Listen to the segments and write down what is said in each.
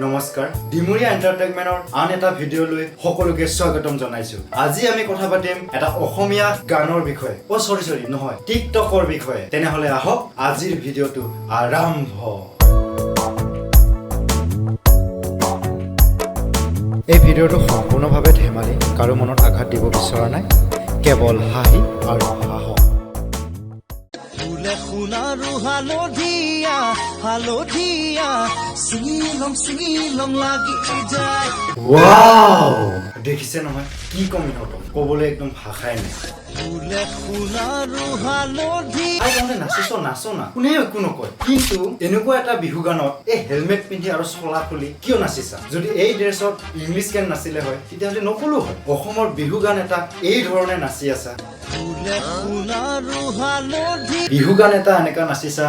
নমস্কাৰ, ডিমৰীয়া এণ্টাৰটেইনমেণ্টৰ আন এটা ভিডিঅ' লৈ সকলোকে স্বাগতম জনাইছো। আজি আমি কথা পাতিম এটা অসমীয়া গানৰ বিষয়ে, অ' চৰি চৰি, নহয়, টিকটকৰ বিষয়ে। তেনেহ'লে আহক, আজিৰ ভিডিঅ'টো আৰম্ভ। এই ভিডিঅ'টো সম্পূৰ্ণভাৱে ধেমালি, কাৰো মনত আঘাত দিব বিচৰা নাই, কেৱল হাঁহি আৰু সাহস। ফুলে সোণাৰু হালধীয়া হালধীয়া, ছিঙি লম ছিঙি লম লাগি যায়। ৱাও, দেখিছে নহয়, কি কম ইহঁতক, ক'বলৈ একদম ভাষাই নাই। ফুলে সোণাৰু হালধীয়া। আই, তহঁতে নাচিছ, নাচ না, কোনেও একো নকয়। কিন্তু এনেকুৱা এটা বিহু গানত এই হেলমেট পিন্ধি আৰু চোলা খুলি কিয় নাচিছা? যদি এই ড্ৰেছত ইংলিছ গান নাচিলে হয়, তেতিয়াহ'লে নকলো হয়। অসমৰ বিহু গান এটা এই ধৰণে নাচি আছা। ফুলে সোণাৰু হালধীয়া। বিহু গান এটা এনেকা নাচিছা,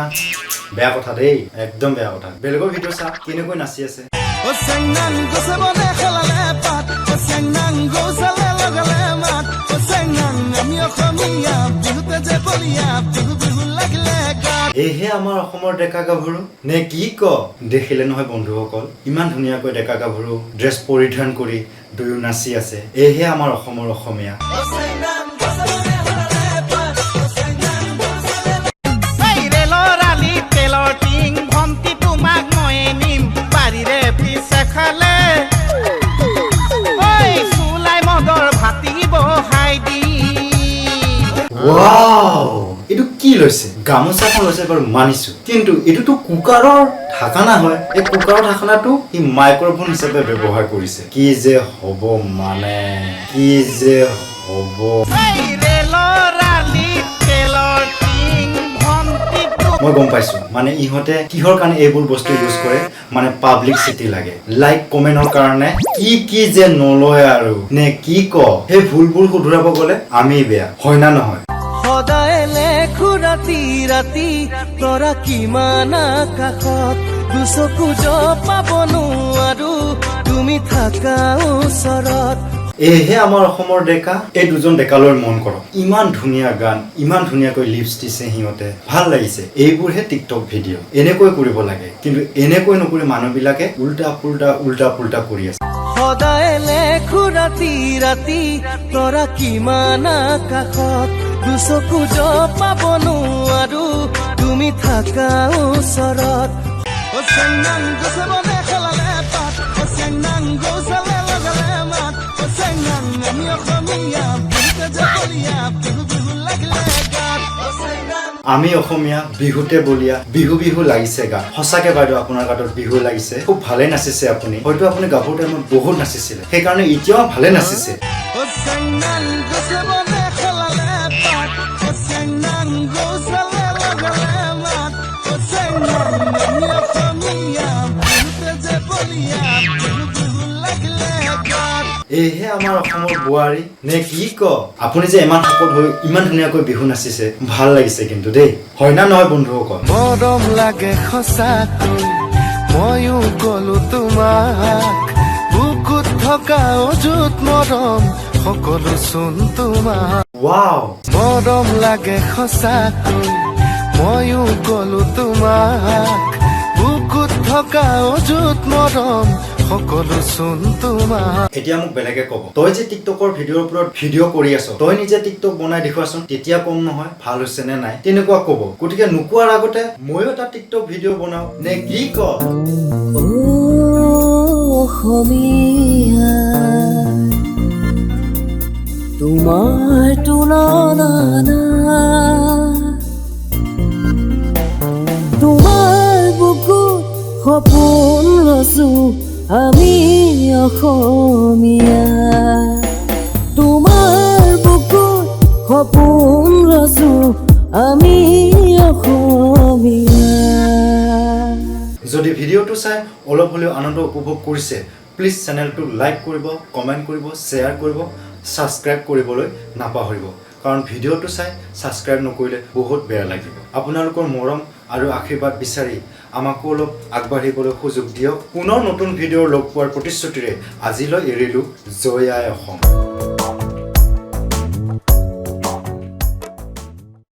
বেয়া কথা দেই, একদম বেয়া কথা। বেলেগৰ ভিডিঅ' চা, কেনেকৈ নাচি আছে। অ চেংনাং গছে বনে খেলালে পাত, অ চেংনাং গছালে লগালে মাত, অ চেংনাং আমি অসমীয়া বিহুতে যে বলিয়া, বিহু বিহু লাগিলে গাত। এইহে আমাৰ অসমৰ ডেকা গাভৰু নে কি ক? দেখিলে নহয় বন্ধুসকল, ইমান ধুনীয়াকৈ ডেকা গাভৰু ড্ৰেছ পৰিধান কৰি দুয়ো নাচি আছে। এইহে আমাৰ অসমৰ অসমীয়া। অ চেংনাং গছে বনে খেলালে পাত, অ চেংনাং গছালে। এই ৰেলৰ আলি তেলৰ টিং, ভন্টি তোমাক মই নিম বাৰীৰে পিছে খালে, ঐ চুলাই মদৰ ভাতি বহাই দিম। ৱাও, এইটো কি লৈছে? গামোচাখন লৈছে বাৰু, মানিছো, কিন্তু এইটোতো কুকাৰৰ ঢাকনা হয়। এই কুকাৰৰ ঢাকনাটো সি মাইক্ৰফোন হিচাপে ব্যৱহাৰ কৰিছে। কি যে হ'ব, মানে কি যে হ'ব! এই ৰেলৰ আলি তেলৰ টিং, ভন্টি। মই গম পাইছো, মানে ইহঁতে কিহৰ কাৰণে এইবোৰ বস্তু ইউজ কৰে, মানে পাব্লিচিটি লাগে, লাইক কমেণ্টৰ কাৰণে কি কি যে নলয় আৰু, নে কি ক? সেই ভুলবোৰ শুধৰাব গ'লে আমি বেয়া হয় না নহয়? সদায় লেখো ৰাতি ৰাতি তৰা কিমান আকাশত, দুচকু জপাব নোৱাৰো তুমি থাকা ওচৰত। এইহে আমাৰ অসমৰ ডেকা। এই দুজন ডেকালৈ মন কৰক, ইমান ধুনীয়া গান, ইমান ধুনীয়াকৈ লিপছ দিছে সিহঁতে, ভাল লাগিছে। এইবোৰহে টিকটক ভিডিঅ', এনেকৈ কৰিব লাগে। কিন্তু এনেকৈ নকৰি মানুহবিলাকে উল্টা পুল্টা উল্টা পুল্টা কৰি আছে। সদায় লেখো ৰাতি ৰাতি তৰা কিমান আকাশত, দুচকু জপাব নোৱাৰো তুমি থাকা ওচৰত। অ চেংনাং গছে বনে খেলালে পাত, অ চেংনাং গছালে লগালে মাত, অ চেংনাং আমি অসমীয়া বিহুতে যে বলিয়া, বিহু বিহু লাগিলে গাত। অ চেংনাং। আমি অসমীয়া বিহুতে বলিয়া, বিহু বিহু লাগিছে গাত। সঁচাকে বাইদেউ, আপোনাৰ গাতত বিহু লাগিছে, খুব ভালে নাচিছে আপুনি। হয়তো আপুনি গাভৰু টাইমত বহুত নাচিছিলে, সেইকাৰণে এতিয়াও ভালে নাচিছে। অ চেংনাং গছে বনে খেলালে পাত, অ চেংনাং গছালে লগালে মাত, অ চেংনাং আমি অসমীয়া বিহুতে যে বলিয়া, বিহু বিহু লাগিলে গাত। এইহে আমাৰ অসমৰ বোৱাৰী নে কি ক? আপুনি যে ইমান শকত হৈ ইমান ধুনীয়াকৈ বিহু নাচিছে, ভাল লাগিছে কিন্তু দেই। হয় না নহয় বন্ধুসকল? মৰম লাগে সঁচাকৈ, ময়ো কলো তোমাক, বুকুত থকা অযুত মৰম সকলো চোন তোমাক। ৱাও! মৰম লাগে সঁচাকৈ, ময়ো কলো তোমাক, বুকুত থকা অযুত মৰম সকলো চোন তোমাক। এতিয়া মোক বেলেগে ক'ব, তই যে টিকটকৰ ভিডিঅ'ৰ ওপৰত ভিডিঅ' কৰি আছ, তই নিজে টিকটক বনাই দেখুৱাচোন, তেতিয়া কম নহয় ভাল হৈছে নে নাই, তেনেকুৱা ক'ব। গতিকে নোকোৱাৰ আগতে ময়ো এটা টিকটক ভিডিঅ' বনাওঁ নে কি ক? অ অসমীয়া, তোমাৰ তুলনা নাই। তোমাৰ বুকুত সপোন ৰচো আমি অসমীয়া, তোমাৰ বুকুত সপোন ৰচো আমি অসমীয়া। যদি ভিডিঅ'টো চাই অলপ হ'লেও আনন্দ উপভোগ কৰিছে, প্লিজ চেনেলটো লাইক কৰিব, কমেণ্ট কৰিব, শ্বেয়াৰ কৰিব, ছাবস্ক্ৰাইব কৰিবলৈ নাপাহৰিব। কাৰণ ভিডিঅ'টো চাই ছাবস্ক্ৰাইব নকৰিলে বহুত বেয়া লাগিব। আপোনালোকৰ মৰম আৰু আশীৰ্বাদ বিচাৰি আমাকো অলপ আগবাঢ়িবলৈ সুযোগ দিয়ক। পুনৰ নতুন ভিডিঅ'ৰ লগ পোৱাৰ প্ৰতিশ্ৰুতিৰে আজিলৈ এৰিলোঁ। জয় আই অসম।